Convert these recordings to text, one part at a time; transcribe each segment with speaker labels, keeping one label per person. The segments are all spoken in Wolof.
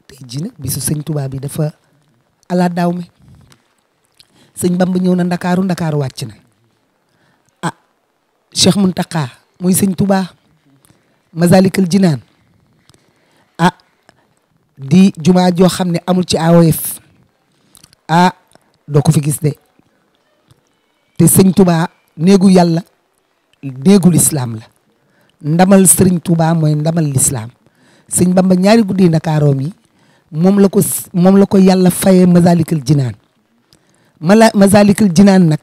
Speaker 1: tey jii nag bisu sëñ Touba bi dafa ala daaw mi sëñ Bamba ñëw na Ndakaaru wàcc na Cheikh Mountakha muy sëñ Touba Masalikul Jinaan di jumaa joo xam ne amul ci AOF doo ko fi gis de te sëñ Touba néegu yàlla néegu lislaam la ndamal sëriñ Touba mooy ndamal lislaam sëñ Bamba ñaari guddi Ndakaaroom yi moom la ko yàlla fayee Masalikul Jinaan Masalikul Jinaan nag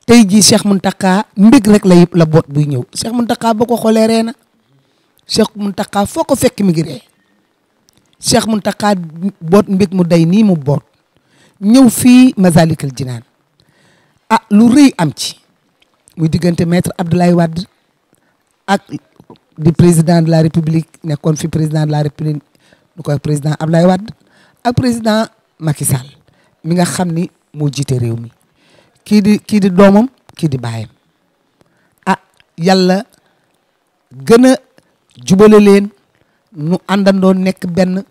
Speaker 1: tey jii Cheikh Mountakha mbég rek la boot buy ñëw Cheikh Mountakha boo ko xoolee ree na Cheikh Mountakha foo ko fekk mi ngi ree Cheikh Mountakha boot mbég mu day nii mu boot ñëw fii Masalikul Jinaan lu rëy am ci muy diggante maître Abdoulaye Wade ak di président de la république nekkoon fi président de la république nu koy président Abdoulaye Wade ak président Macky Sall mi nga xam ni moo jiite réew mi kii di doomam kii di baayam yàlla gën a jubale leen nu àndandoo nekk benn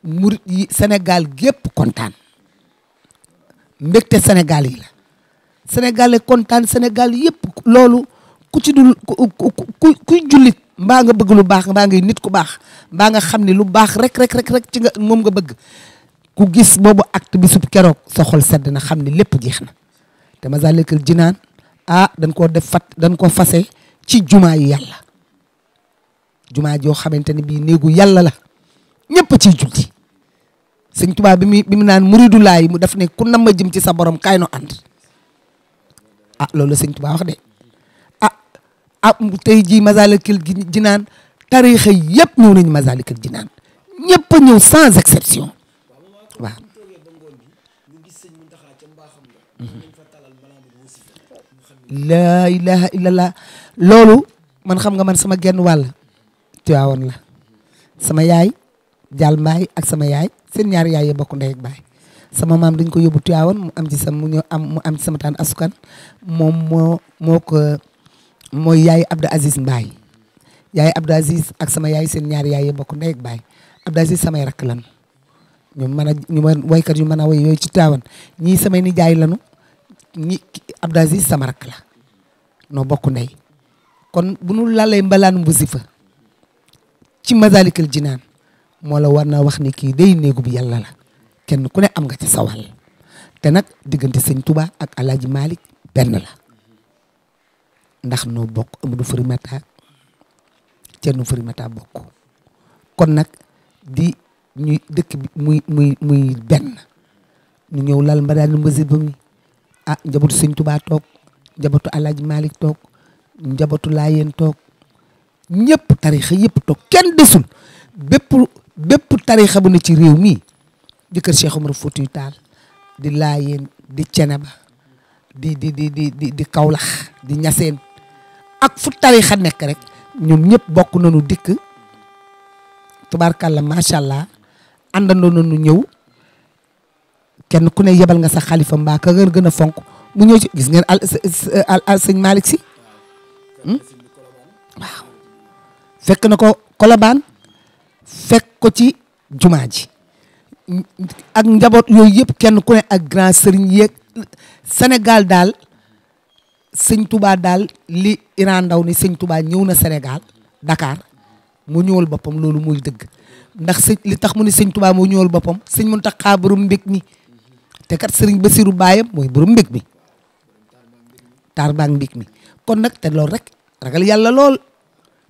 Speaker 1: murit yi Sénégal gépp kontaan mbégte Sénégal yi la Sénégal kontaan Sénégal yëpp loolu ku ci dul kuy jullit mbaa nga bëgg lu baax mbaa ngay nit ku baax mbaa nga xam ne lu baax rek ci nga moom nga bëgg ku gis boobu acte bi sub keroog sa xol sedd na xam ne lépp jeex na te Masalikul Jinaan dañ koo dañ ko fase ci jumaa yi yàlla jumaa joo xamante ne bii néegu yàlla la ñëpp ciy julli sëñ Tuubaa bi mu naan muridu laay mu def ne ku nam ma jëm ci sa borom kaay no ànd loolu sëñ Tuubaa wax de tey jii Masalikul Jinaan tariixa yëpp ñëw nañu Masalikul Jinaan ñëpp a ñëw sans exception waaw. laa ilaha illallah loolu man xam nga man sama genn wàll Tiwaawan la sama yaay Jaal Mbaay ak sama yaay seen ñaari yaay yi bokk ndey ak baay sama maam dañ ko yóbbu Tiwaawan mu am ci sama taan asukan moom mooy yaay Abdou Aziz Mbaay yaay Abdou Aziz ak sama yaay seen ñaari yaay yi bokk ndey ak baay Abdou Aziz samay rakk lanu ñu waykat yu mën a way yooyu ci Tiwaawan ñii samay nijaay lanu ñi Abdou Aziz sama rakk la noo bokk ndey kon bu nu lalee mbalaan wasifa ci Masalikul Jinaan moo la war na wax ni kii day néegu bi yàlla la kenn ku ne am nga ci sa wàll te nag diggante sëñ Touba ak Alaaji Malick benn la ndax noo bokk Amadou Farimata Cerno Farimata bokk kon nag di ñuy dëkk bi muy benn ñu ñëw lal mbalaan wasifa mi njabootu sëñ Touba toog njabootu Alaaji Malick toog njabootu Laayeen toog ñëpp tarixa yëpp toog kenn desul bépp tarixa bu ne ci réew mi di kër Cheikh Omar Foutiyou Tall di Laayeen di Ceneba di Kawlax di Ñaseen ak fu tarixa nekk rek ñoom ñëpp bokk nañu dikk tubaarkàlla macha allah àndandoo nañu ñëw kenn ku ne yebal nga sa xalifa mbaa ka nga gën a fonk mu ñëw ci gis ngeen al sëñ Malick si waaw fekk na ko Kolobaan fekk ko ci jumaa ji ak njaboot yooyu yëpp kenn ku ne ak grand sëriñ yeeg Sénégal daal sëñ Touba daal li Iran Ndaw ni sëñ Touba ñëw na Sénégal Dakar mu ñëwal boppam loolu muy dëgg ndax li tax mu ne sëñ Touba moo ñëwal boppam sëñ Mountakha borom mbég mi te kat sëriñ Bassirou baayam mooy borom mbég mi taar baag mbég mi kon nag te loolu rek ragal yàlla lool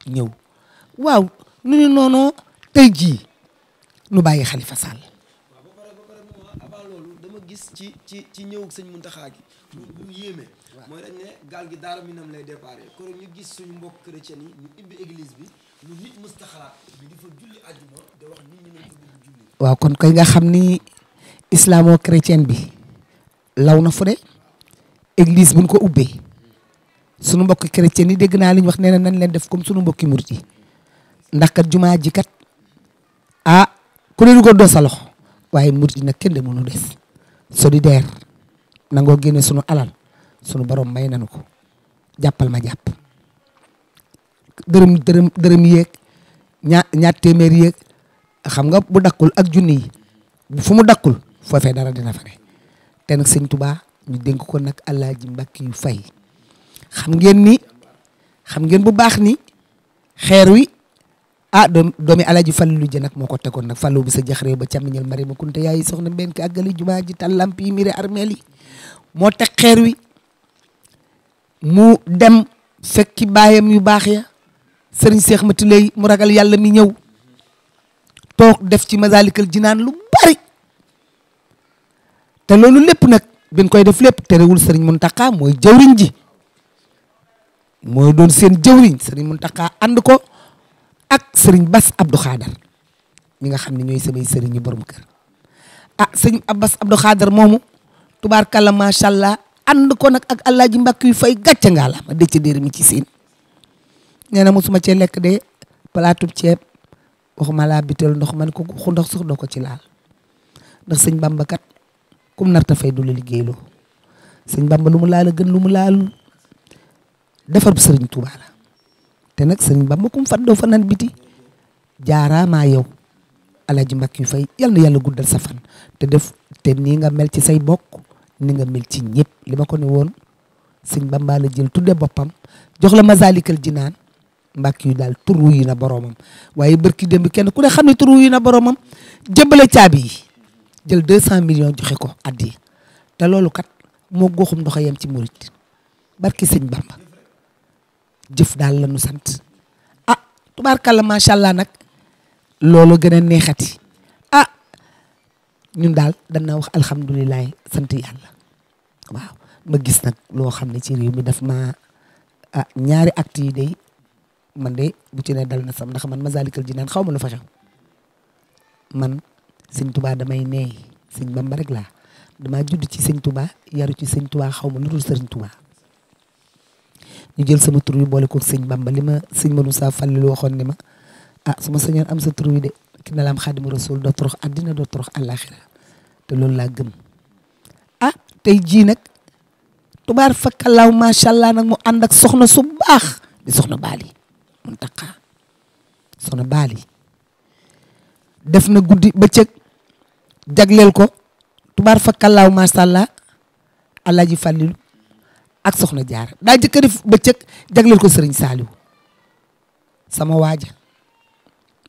Speaker 1: ñëw waaw nu ñu noonu tey jii nu bàyyi Khalifa Sall.
Speaker 2: waaw ba pare avant loolu dama gis ci ñëw sëñ Mountakha gi lu yéeme mooy dañ ne gaal gi Daaru Minam lay déparé kon ñu gis suñu mbokk chrétien yi ñu ibbi église bi lu nit mësta xalaat bi di fa julli àjjuma de wax nit ñi nañ ko dugg julli.
Speaker 1: waaw kon koy nga xam ni islamo-chrétien bi law na fu de église buñ ko ubbee sunu mbokki chrétien yi dégg naa li ñu wax nee na nañ leen def comme sunu mbokki murit yi ndax kat jumaa ji kat ku ne ko doo sa loxo waaye murit yi nag kenn de mënu des solidaire nangoo génne sunu alal sunu borom may nañu ko jàppal ma jàpp dërëm yeeg ñaar téeméer yeeg xam nga bu dakkul ak junni yi fu mu dakkul foofee dara dina fa ne te nag sëñ Touba ñu dénk ko nag Alaaji Mbàkke Fay xam ngeen bu baax ni xeer wi doomi Alaaji Fallu ji nag moo ko tegoon nag Fallu bi sa jax réew ba càmmiñal mari ma kunte yaay soxna mbenn ki àggali jumaa ji tal lamp yi miri armeel yi moo teg xeer wi mu dem fekki baayam yu baax ya sëriñ Seex Mati Lay mu ragal yàlla mi ñëw toog def ci Masaalikal Jinaan lu bari te loolu lépp nag bin koy def lépp terewul sëriñ Muntaxa mooy jawriñ ji mooy doon seen jawriñ sëriñ Muntaxa ànd ko ak sëriñ Bass Abdou Khadar mi nga xam ne ñooy samay sëriñ ñu borom kër sëriñ Bass Abdou Khadar moomu tubaarkàlla macha allah ànd ko nag ak Alaaji Mbàkke Fay gàcce ngaa la ma dëcc déer mi ci siin nee na mosuma cee lekk de palaatub ceeb waxuma laa bitel ndox man ko xu ndox sax doo ko ci laal ndax sëñ Bamba kat kum narta fay du la liggéeyloo sëñ Bamba lu mu laal a gën lu mu laalul defar bu sëriñ Tuubaa la te nag sëriñ Bamba kum fat doo fa nan biti jaaraamaa yow Alaaji Mbàkke Fay yal na yàlla guddal sa fan te nii nga mel ci say bokk ni nga mel ci ñëpp li ma ko ne woon sëñ Bamba la jël tudde boppam jox la Masaalikal Jinaan Mbàkke yu daal turu yi na boromam waaye barki démb kenn ku ne xam ne turu yi na boromam jëmbale caabi yi jël 200 millions joxe ko addi te loolu kat moo goxum ndox yem ci murit barki sëñ Bamba jëf daal la nu sant tubaarkàlla macha allah nag loolu gën a neexati ñun daal dana wax alhamdulilah sant yàlla waaw ma gis nag loo xam ne ci réew mi daf ma ñaari actes yi day man de bu ci ne dal na sam ndax man Masaalikal Jinaan xaw ma lu fa xew man sëñ Touba damay neey sëñ Bamba rek laa damaa judd ci sëñ Touba yaru ci sëñ Touba xaw ma lu dul sëriñ Touba ñu jël sama tur wi boole ko sëñ Bamba li ma sëñ Manu Saa Fallu waxoon ne ma su ma sañoon am sa tur wi de ki na la am Xaadimu Rasuul doo torox àddina doo torox àllaaxira te loolu laa gëm tey jii nag tubaar fakkalaaw macha allah nag mu ànd ak soxna su baax di soxna Baali Muntaxa soxna Baali def na guddi bëccëg jagleel ko tubaar fakkalaaw macha allah Alaaji Fallilu ak soxna Jaara daa jëkkëri bëccëg jagleel ko Sëriñ Saaliw sama waaja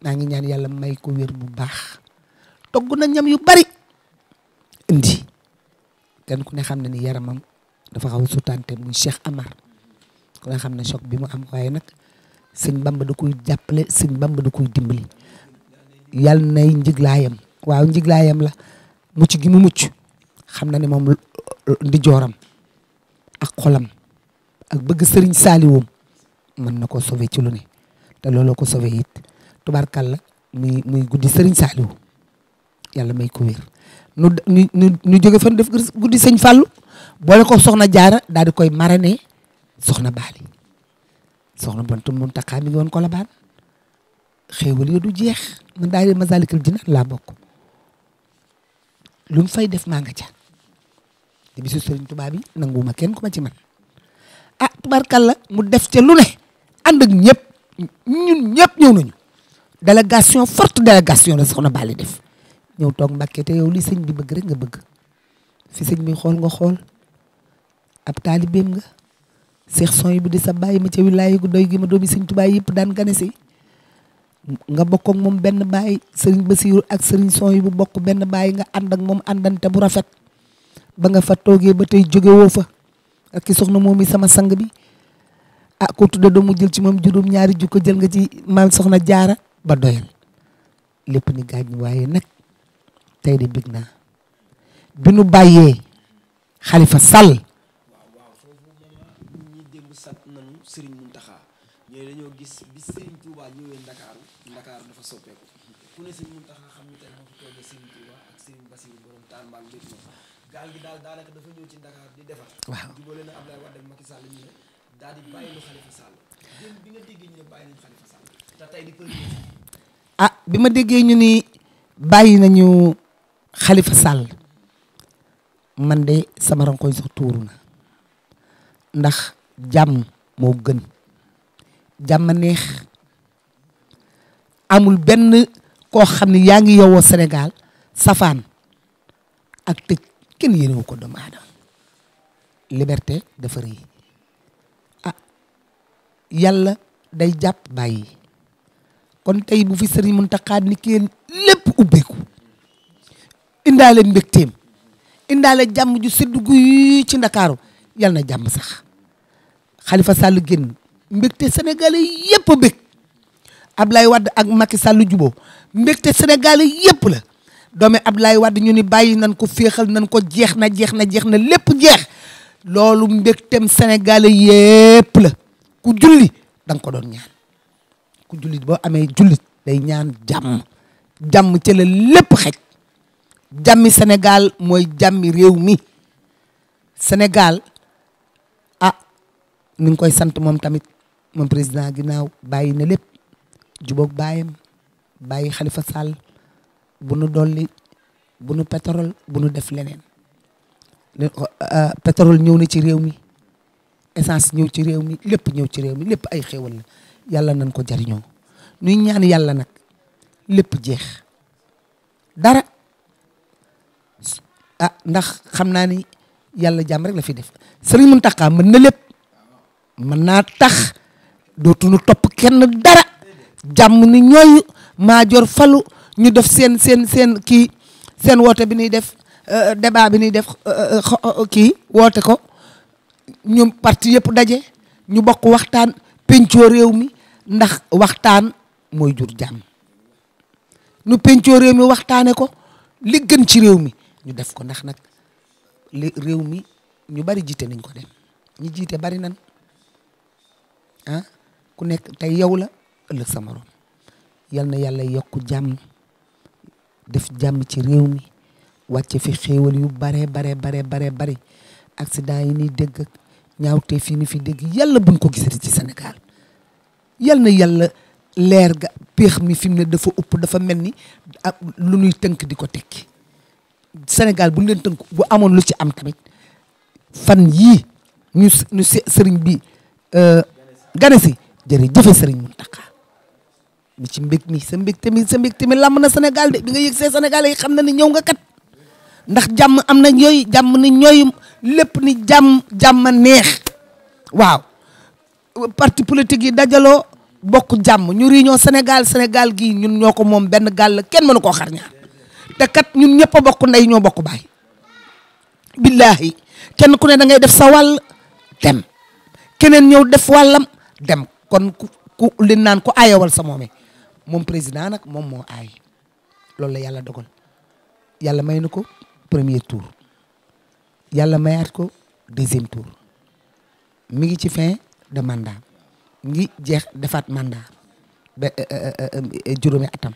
Speaker 1: maa ngi ñaan yàlla may ko wér bu baax togg na ñam yu bari indi kenn ku ne xam na ni yaramam dafa xaw a sutante muy Cheikh Amar ku ne xam ne choc bi mu am waaye nag sëñ Bamba da koy jàppale sëñ Bamba da koy dimbali yàlla nay njiglaayam waaw njiglaayam la mucc gi mu mucc xam na ne moom ndi jooram ak xolam ak bëgg sëriñ Saaliwum mën na ko sauver ci lu ne te looloo ko sauver it tubaarkàlla muy guddi sëriñ Saaliw yàlla may ko wér nu jóge fan def guddi sëñ Fàllu boole ko soxna Jaara daal di koy marraine soxna Baali soxna Bantu Muntaxa mi ngi woon ko la baan xéewal yo du jeex man daal di Masaalikal Jinaan laa bokk lu mu fay def maa nga ca te bisu sëriñ Tuubaa bi nanguma kenn ku ma ci man tubaarkàlla mu def ca lu ne ànd ak ñëpp ñun ñëpp ñëw nañu délégation forte délégation la soxna Baali def ñëw toog Mbàkke te yow li sëñ bi bëgg rek nga bëgg fi sëñ bi xool nga xool ab taalibeem nga Seex son yi bu di sa bàyyi ma ca wilaaya gu doy gi ma doomi sëñ Tuubaa yëpp daan gane si nga bokk ak moom benn baay sëriñ Basiiru ak sëriñ son yi bu bokk benn baay nga ànd ak moom àndante bu rafet ba nga fa toogee ba tey jóge woo fa ak ki soxna moom mi sama sang bi ko tudda doomu jël ci moom juróom ñaari jukko jël nga ci maam soxna Jaara ba doyal lépp ni gaañ waaye nag tey de bég naa bi nu bàyyee Xalifa Sall
Speaker 2: waaw foofu moom ñi démb sant nañu Serigne Mountakha ñooy dañoo gis bi Serigne Touba ñëwee Ndakaaru dafa soppeeku ku ne Serigne Mountakha xam ni tey moo fi toogee Serigne Touba ak Serigne Bassirou borom taal mbaal lépp moom gaal gi daal daanaka dafa ñëw ci Ndakaar di defar
Speaker 1: waaw
Speaker 2: jubale na Abdoulaye Wade ak Macky Sall ñu ne daal di bàyyi lu Xalifa Sall démb bi nga déggee ñu ne bàyyi nañu Xalifa Sall te tey di premier
Speaker 1: bi ma déggee ñu ni bàyyi nañu Xalifa Sall man de sama rankoñ sax tuuru na ndax jàmm moo gën jàmm neex amul benn koo xam ne yaa ngi yowoo Sénégal safaan ak tëj kenn yéenewu ko doomu aadama liberté dafa rëy yàlla day jàpp bàyyi kon tey bu fi Sëriñ Muntaxa ni keen lépp ubbeeku indaale mbégteem indaale jàmm ju sedd guy ci Ndakaaru yal na jàmm sax Khalifa Sall génn mbégte Sénégalais yépp a bég Ablaye Wade ak Macky Sall juboo mbégte Sénégalais yépp la doomi Ablaye Wade ñu ni bàyyi nañ ko féexal nañ ko jeex na lépp jeex loolu mbégteem Sénégalais yépp la ku julli da nga ko doon ñaan ku jullit boo amee jullit day ñaan jàmm ci la lépp xej jàmmi Sénégal mooy jàmmi réew mi Sénégal ni nga koy sant moom tamit moom président ginnaaw bàyyi na lépp jubóog bàyyam bàyyi Khalifa Sall bu nu dolli bu nu pétrole bu nu def leneen pétrole ñëw na ci réew mi essence ñëw ci réew mi lépp ñëw ci réew mi lépp ay xéwal la yàlla nañ ko jariñoo nuy ñaan yàlla nag lépp jeex dara ndax xam naa ni yàlla jàmm rek la fi def Sëriñ Muntaxa mën na lépp mën naa tax dootuñu topp kenn dara jàmm ni ñooy Madior falu ñu def seen kii seen woote bi ñuy def débat bi ñuy def kii woote ko ñu parti yëpp daje ñu bokk waxtaan pencoo réew mi ndax waxtaan mooy jur jàmm ñu pencoo réew mi waxtaane ko li gën ci réew mi ñu def ko ndax nag li réew mi ñu bari jiite nañ ko dem ñi jiite bari nan ku nekk tey yow la ëllëg sa morom yal na yàlla yokk jàmm def jàmm ci réew mi wàcce fi xéewal yu bare bari accident yi ni dégg ñaawte fii ni fi dégg yàlla buñ ko gisati ci Sénégal yal na yàlla leer ga péex mi fi mu ne dafa ëpp dafa mel ni lu ñuy tënk di ko tekki Sénégal bu ñu leen tënk bu amoon lu ci am tamit fan yii ñu sëriñ bi gane si jërëjëf Sëriñ Muntaxa mi ci mbég mi sa mbégte mi làmm na Sénégal de bi nga yëg see Sénégal yi xam na ni ñëw nga kat ndax jàmm am na ñooy jàmm ni ñooy lépp ni jàmm neex waaw parti politique yi dajaloo bokk jàmm ñu réunion Sénégal gii ñun ñoo ko moom benn gàll kenn mënu koo xar ñaar te kat ñun ñëpp a bokk ndey ñoo bokk baay billahi kenn ku ne da ngay def sa wàll dem keneen ñëw def wàllam dem kon ku li naan ko aayewal sa moome moom président nag moom moo aay loolu la yàlla dogal yàlla may na ko premier tour yàlla mayaat ko deuxième tour mi ngi ci fin de mandat ngi jeex defaat mandat ba juróomi atam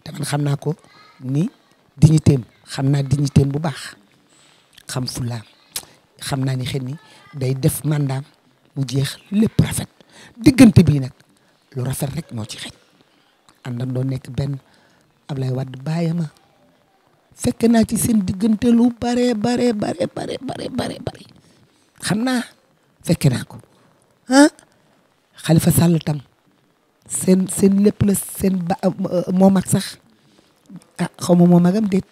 Speaker 1: te man xam naa ko ni dignitéem xam naa dignitéem bu baax xam fulaam xam naa ni xëy ni day def mandat mu jeex lépp rafet diggante bii nag lu rafet rek moo ci xëj àndandoo nekk benn Ablaye Wade bàyyama fekk naa ci seen diggante lu bare xam naa fekke naa ko Khalifa Sall tam seen lépp la seen moo mag sax xaw ma moo magam déet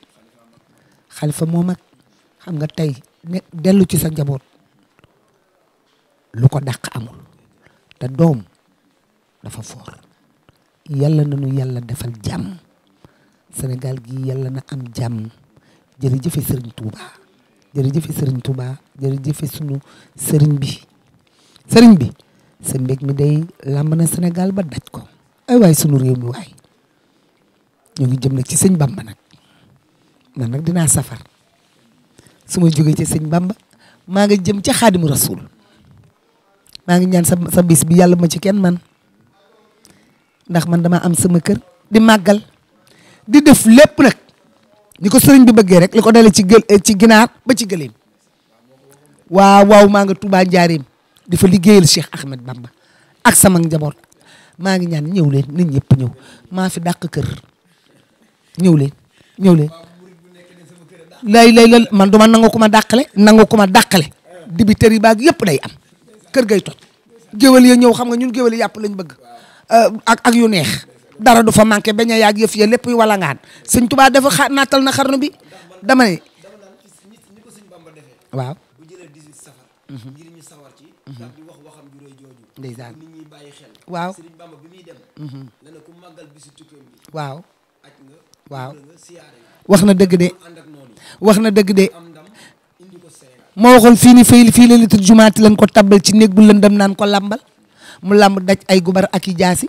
Speaker 1: Khalifa moo mag xam nga tey ne dellu ci sa njaboot lu ko dàq amul te doom dafa foor yàlla na nu yàlla defal jàmm Sénégal gi yàlla na am jàmm jërëjëfe Serigne Touba jërëjëfe sunu sëriñ bi sa mbég mi day làmb na Sénégal ba daj ko ay waay sunu réew mi waay ñu ngi jëm nag ci sëñ Bamba nag man nag dinaa safar su ma jógee ci sëñ Bamba maa nga jëm ca Xaadimu Rasuul maa ngi ñaan sa bis bi yàlla ma ci kenn man ndax man dama am sama kër di màggal di def lépp nag ni ko sëriñ bi bëggee rek li ko dalee ci ginaar ba ci gëléem waaw maa nga Touba Njaareem di fa liggéeyal Cheikh Ahmed Bamba ak sama njaboot maa ngi ñaan ñëw leen nit ñëpp ñëw maa fi dàq kër ñëw leen lay man duma nangu ko ma dàqale dibiteri baag yëpp day am kër gay toj géwél ya ñëw xam nga ñun géwél yàpp lañ bëgg ak yu neex dara du fa manqué bañ a yàgg yëf ya lépp yu wala ngaan sëñ Tuubaa dafa naatal na xarnu bi dama ne
Speaker 2: ni ko sëñ Bamba defee
Speaker 1: waaw
Speaker 2: bu jëlee 18 safar ngir ñu sawar ci daal di wax waxam ju rëy jooju
Speaker 1: ndeysaan
Speaker 2: nit ñi bàyyi xel
Speaker 1: waaw
Speaker 2: sëriñ Bamba bi muy dem la ne ku màggal bisu tukkeem bi
Speaker 1: waaw
Speaker 2: aj nga
Speaker 1: waaw
Speaker 2: nga siyaare nga
Speaker 1: wax na dëgg de
Speaker 2: ànd ak noonu
Speaker 1: wax na dëgg de
Speaker 2: am ndam indi ko Sénégal
Speaker 1: moo waxoon fii ni fii la litre jumaati lañ ko tabbal ci néeg bu lëndëm naan ko lambal mu lamb daj ay gubar ak i jaasi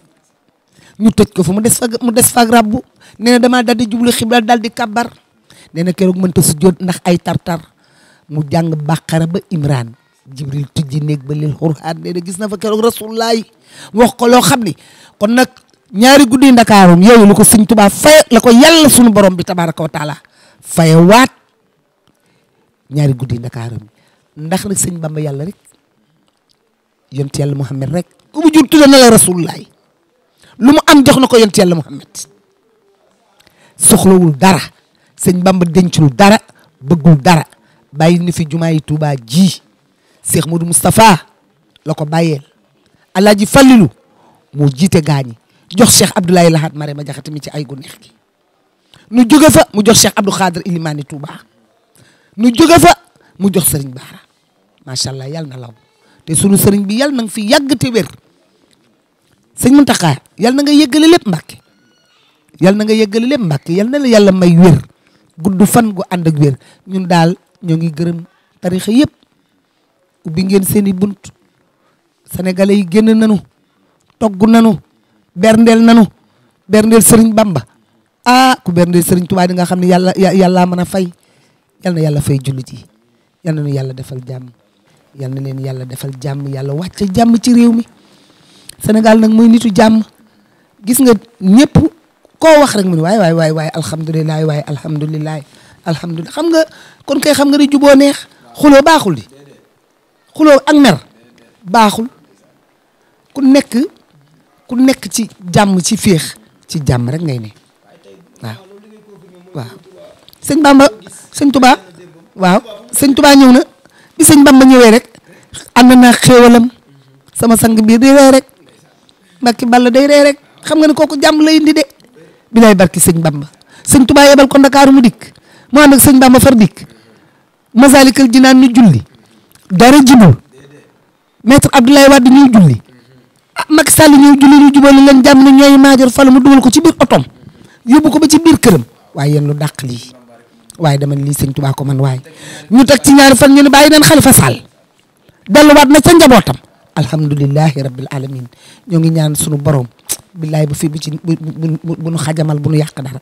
Speaker 1: ñu tëj ko fa mu des fa rabbu nee na damaa dal di jublu xibla dal di kabbar nee na keroog mënta su jóot ndax ay tartar mu jàng bàqara ba imran jibril tujji néeg ba lil xuraan nee na gis na fa keroog rasulullah wax ko loo xam ni kon nag ñaari guddi ndakaaroon yooyu lu ko sëñ Tuubaa faye la ko yàlla sunu borom bi tabaraka wa taala faye waat ñaari guddi ndakaaroon ndax nag sëñ Bamba yàlla rek yonent yàlla Muhammad rek ku mu jur tudde na la rasulullah lu mu am jox na ko yonent yàlla Muhammad soxlawul dara sëñ Bamba dencul dara bëggul dara bàyyi ni fi jumaa yi Tuubaa ji Cheikh Modou Moustapha la ko bàyyeel Alaaji Fallilu moo jiite gaañi jox Cheikh Abdoulaye Lahat Marema Jaxate mi ci ay gu neex gi nu jóge fa mu jox Cheikh Abdou Khadir Ilimani Touba nu jóge fa mu jox Serigne Bara macha allah yàlla na law te sunu Serigne bi yàlla na nga fi yàgg te wér sëñ Muntaxa yàlla na nga yëggale lépp Mbàkke yàlla na nga yëggale lépp Mbàkke yàlla na la yàlla may wér gudd fan gu ànd ak wér ñun daal ñoo ngi gërëm tarixa yëpp ubbi ngeen seen i bunt sénégalais yi génn nanu togg nanu berndeel nanu berndeel Serigne Bamba ku berndeel Serigne Touba di nga xam ne yàlla mën a fay yal na yàlla fay jullit yi yal na nu yàlla defal jàmm yal na leen yàlla defal jàmm yàlla wàcce jàmm ci réew mi Sénégal nag mooy nitu jàmm gis nga ñëpp koo wax rek mu ne waay alhamdulilah waay alhamdulilah xam nga kon kay xam nga ne juboo neex xuloo baaxul di xuloo ak mer baaxul ku nekk ci jàmm ci féex ci jàmm rek ngay ne waaw sëñ Bamba sëñ Touba waaw sëñ Touba ñëw na bi sëñ Bamba ñëwee rek ànd naa xéewalam sama sang biir day rey rek Mbàkke Balla day rey rek xam nga ne kooku jàmm lay indi de bi lay barki sëñ Bamba sëñ Touba yebal ko Ndakaaru mu dikk mu ànd ak sëñ Bamba far dikk Masalikul Jinaan ñu julli dara jibul maître Abdoulaye Wade ñëw julli Macky Sall ñëw julli ñu jubali leen jàmm ne ñooy maajoor fala mu dugal ko ci biir otom yóbbu ko ba ci biir këram waaye yéen lu dàq lii waaye dama lii sëñ Tuubaa ko man waaye ñu teg ci ñaari fan ñu ne bàyyi neen Xalifa Sall delluwaat na ca njabootam alhamdulilahi rabbil alamin ñoo ngi ñaan sunu borom billaay bu fi bu nu xajamal bu nu yàq dara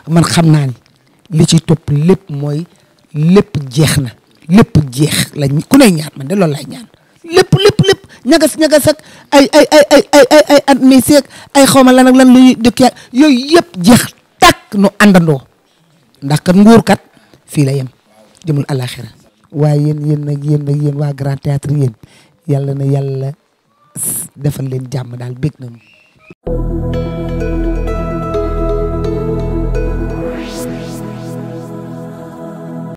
Speaker 1: man xam naa ni li ci topp lépp mooy lépp jeex na lépp jeex la ku ne ñaan man de loolu lay ñaan lépp ñagas ak ay admis ay xawma lan ak lan lu ñuy dëkk yooyu yëpp jeex tàkk nu àndandoo ndax kat nguur kat fii la yem jëmul alaxira waaye yéen waa Grand Théâtre yéen yàlla na yàlla defal leen jàmm daal bég nañu